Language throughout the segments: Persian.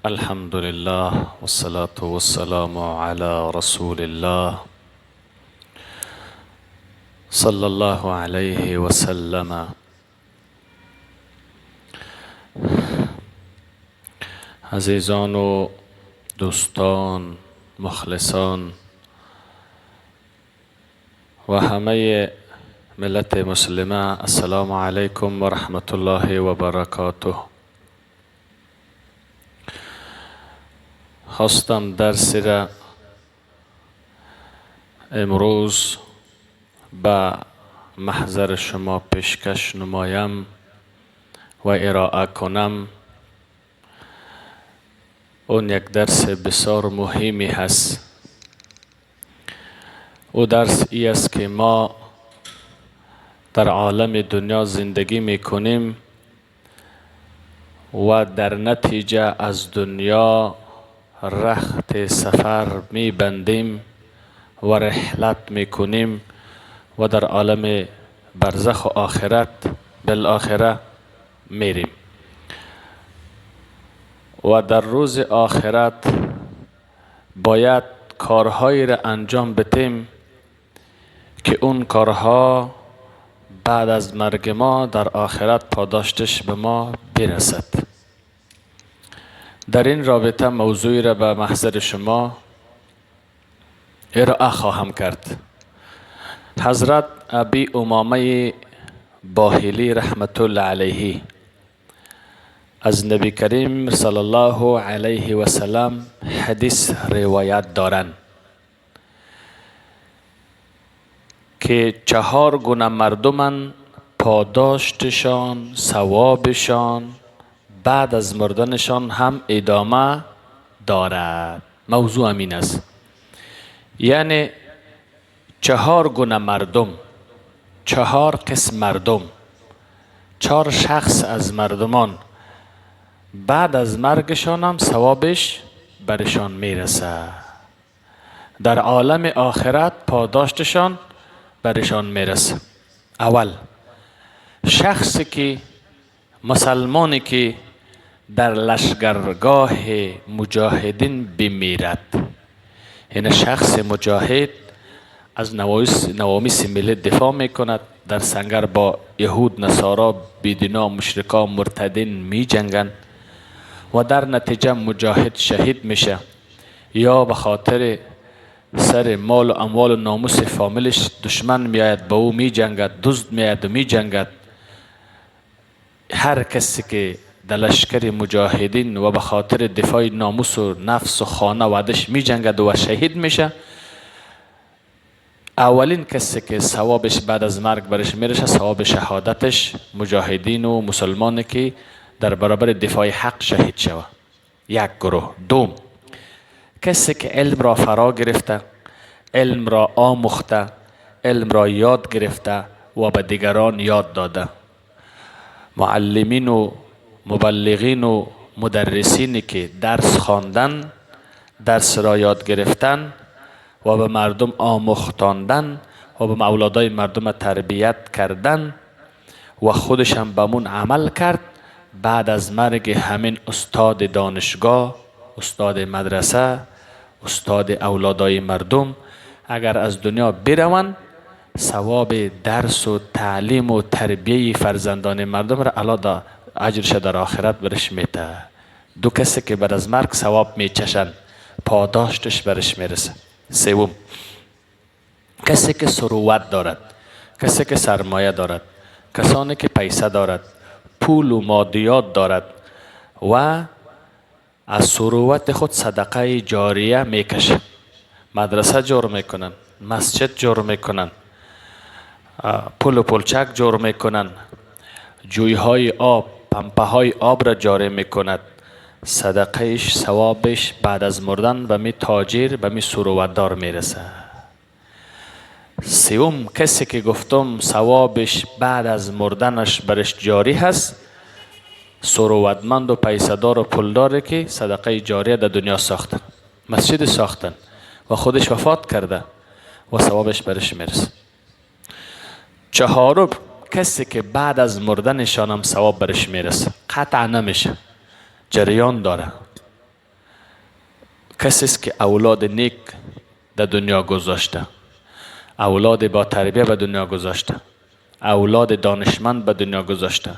الحمد لله والصلاة والسلام على رسول الله صلى الله علیه و سلم. عزیزان و دوستان، مخلصان و همه ملت مسلمه، السلام علیکم و رحمت الله و برکاته. خواستم درسی را امروز به محضر شما پیشکش نمایم و ارائه کنم. اون یک درس بسیار مهمی هست. او درس ای است که ما در عالم دنیا زندگی میکنیم و در نتیجه از دنیا رخت سفر میبندیم و رحلت میکنیم و در عالم برزخ و آخرت بالآخره میریم و در روز آخرت باید کارهایی را انجام بدیم که اون کارها بعد از مرگ ما در آخرت پاداشتش به ما برسد. در این رابطه موضوعی را به محضر شما ارائه خواهم کرد. حضرت ابی امامه باهلی رحمت الله علیه از نبی کریم صلی الله علیه و سلم حدیث روایت دارند که چهار گونه مردمن پاداشتشان، ثوابشان بعد از مردنشان هم ادامه دارد. موضوع همین است. یعنی چهار گونه مردم، چهار قسم مردم، چهار شخص از مردمان بعد از مرگشان هم ثوابش برشان میرسه، در عالم آخرت پاداشتشان برشان میرسه. اول، شخصی که مسلمانی که در لشکرگاه مجاهدین بمیرد، یعنی شخص مجاهد از نوامیس ملی دفاع میکند، در سنگر با یهود، نصارا، بیدینا، مشرکا، مرتدین میجنگند و در نتیجه مجاهد شهید میشه، یا به خاطر سر مال و اموال و ناموس فامیلش دشمن میآید با او میجنگد، دزد میآید و میجنگد. هر کسی که در لشکر مجاهدین و به خاطر دفاع ناموس و نفس و خانه وعدش میجنگد و شهید میشه، اولین کسی که ثوابش بعد از مرگ برش میرسه، ثواب شهادتش مجاهدین و مسلمانی که در برابر دفاع حق شهید شوه. یک گروه. دوم، کسی که علم را فرا گرفته، علم را آموخته، علم را یاد گرفته و به دیگران یاد داده، معلمین و مبلغین و مدرسینی که درس خواندن، درس را یاد گرفتن و به مردم آموختاندن و به اولادای مردم تربیت کردن و خودش هم بمون عمل کرد، بعد از مرگ همین استاد دانشگاه، استاد مدرسه، استاد اولادای مردم اگر از دنیا بروند، ثواب درس و تعلیم و تربیه فرزندان مردم را الله دا اجرش در آخرت برش میده. دو کسی که بعد از مرگ ثواب میچشن، پاداشتش برش میرسه. سوم، کسی که ثروت دارد، کسی که سرمایه دارد، کسانی که پیسه دارد، پول و مادیات دارد و از ثروت خود صدقه جاریه میکشه، مدرسه جور میکنن، مسجد جور میکنن، پل و پلچک جور میکنن، جویهای آب، پمپه های آب را جاری میکند، صدقهش ثوابش بعد از مردن به می تاجر، به می ثروتدار میرسه. سوم، کسی که گفتم ثوابش بعد از مردنش برش جاری هست، ثروتمند و پیسه‌دار و پولداره که صدقه جاریه در دنیا ساختن، مسجد ساختن و خودش وفات کرده و ثوابش برش میرسه. چهارم، کسی که بعد از مردنشان هم ثواب برش میرسه، قطع نمیشه، جریان داره. کسی است که اولاد نیک در دنیا گذاشته، اولاد با تربیه به دنیا گذاشته، اولاد دانشمند به دنیا گذاشته،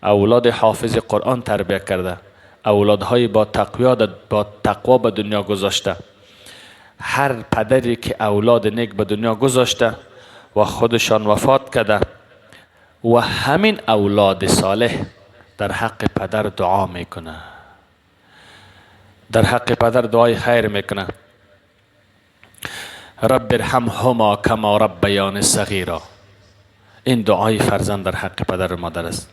اولاد حافظ قرآن تربیه کرده، اولادهای با تقوا به دنیا گذاشته. هر پدری که اولاد نیک به دنیا گذاشته و خودشان وفات کرده و همین اولاد صالح در حق پدر دعا میکنه، در حق پدر دعای خیر میکنه. رب ارحمهما کما ربیانی صغیرا. این دعای فرزند در حق پدر و مادر است.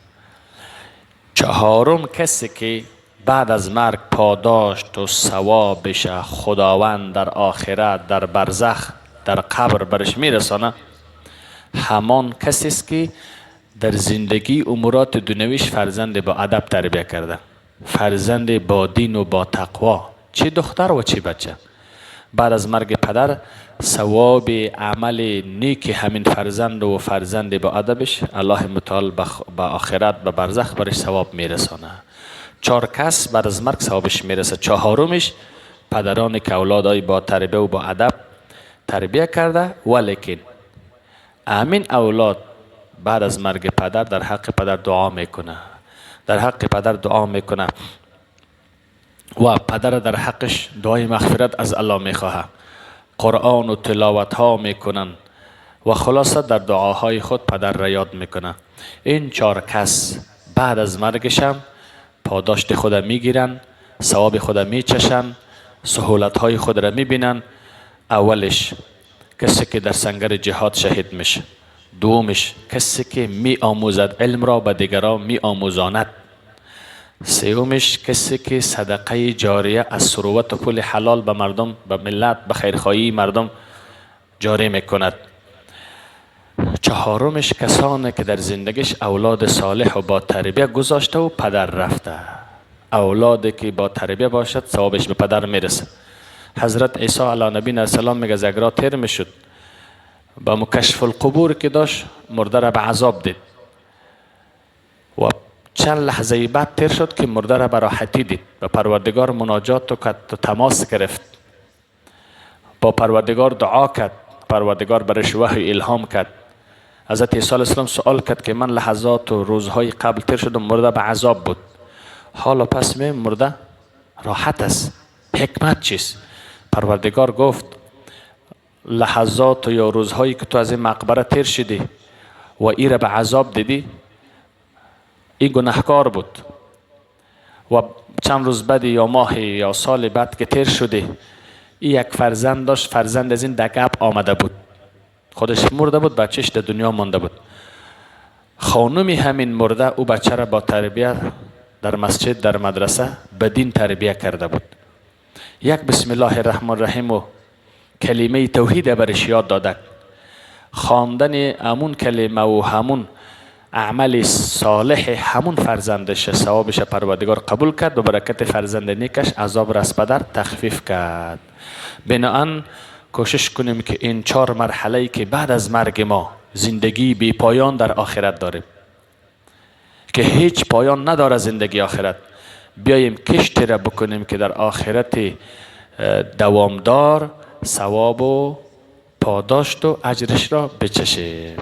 چهارم کسی که بعد از مرگ پاداشت و ثوابش خداوند در آخرت، در برزخ، در قبر برش میرسانه، همان کسی است که در زندگی امورات دنیویش فرزند با ادب تربیه کرده، فرزند با دین و با تقوا، چه دختر و چه بچه. بعد از مرگ پدر ثواب عمل نیک همین فرزند و فرزند با ادبش الله متعال به آخرت، به برزخ برش ثواب میرسانه. چهار کس بعد از مرگ ثوابش میرسه. چهارمش پدران که اولادای با تربیه و با ادب تربیه کرده، ولیکن همین اولاد بعد از مرگ پدر در حق پدر دعا میکنه، در حق پدر دعا میکنه و پدر در حقش دعای مغفرت از الله میخواهه، قرآن و تلاوت ها میکنن و خلاصه در دعاهای خود پدر را یاد میکنه. این چهار کس بعد از مرگشم پاداشت خود میگیرن، ثواب خود میچشن، سهولت های خود را میبینن. اولش کسی که در سنگر جهاد شهید میشه، دومش کسی که می آموزد علم را به دیگران می آموزاند، سومش کسی که صدقه جاریه از ثروت و پول حلال به مردم، به ملت، به خیرخواهی مردم جاری میکند، چهارمش کسانی که در زندگیش اولاد صالح و با تربیه گذاشته و پدر رفته. اولادی که با تربیه باشد ثوابش به پدر میرسه. حضرت عیسی علی نبینا السلام میگه از اگرا تیر میشد، با مکشف القبور که داشت مرده را به عذاب دید و چند لحظه بعد تیر شد که مرده را به راحتی دید، به پروردگار مناجات و تماس گرفت، با پروردگار دعا کرد، پروردگار برش وحی الهام کرد. حضرت عیسی علیه السلام سوال کرد که من لحظات و روزهای قبل تیر شدم مرده به عذاب بود، حالا پس می مرده راحت است، حکمت چیست؟ پروردگار گفت لحظات یا روزهایی که تو از این مقبره تیر شدی و ای را به عذاب دیدی، این گناهکار بود و چند روز بعد یا ماه یا سال بعد که تیر شدی، این یک فرزند داشت، فرزند از این دگب آمده بود، خودش مرده بود، بچهش در دنیا مانده بود. خانمی همین مرده او بچه را با تربیت در مسجد، در مدرسه به دین تربیه کرده بود. یک بسم الله الرحمن الرحیم و کلمه توحید برش یاد داده، خواندن همون کلمه و همون عمل صالح همون فرزندش ثوابش پروردگار قبول کرد و برکت فرزند نیکش عذاب را از پدر تخفیف کرد. بناهن کوشش کنیم که این چهار مرحله که بعد از مرگ ما زندگی بی پایان در آخرت داریم که هیچ پایان نداره زندگی آخرت، بیاییم کشت را بکنیم که در آخرت دوامدار ثواب و پاداشت و اجرش را بچشیم.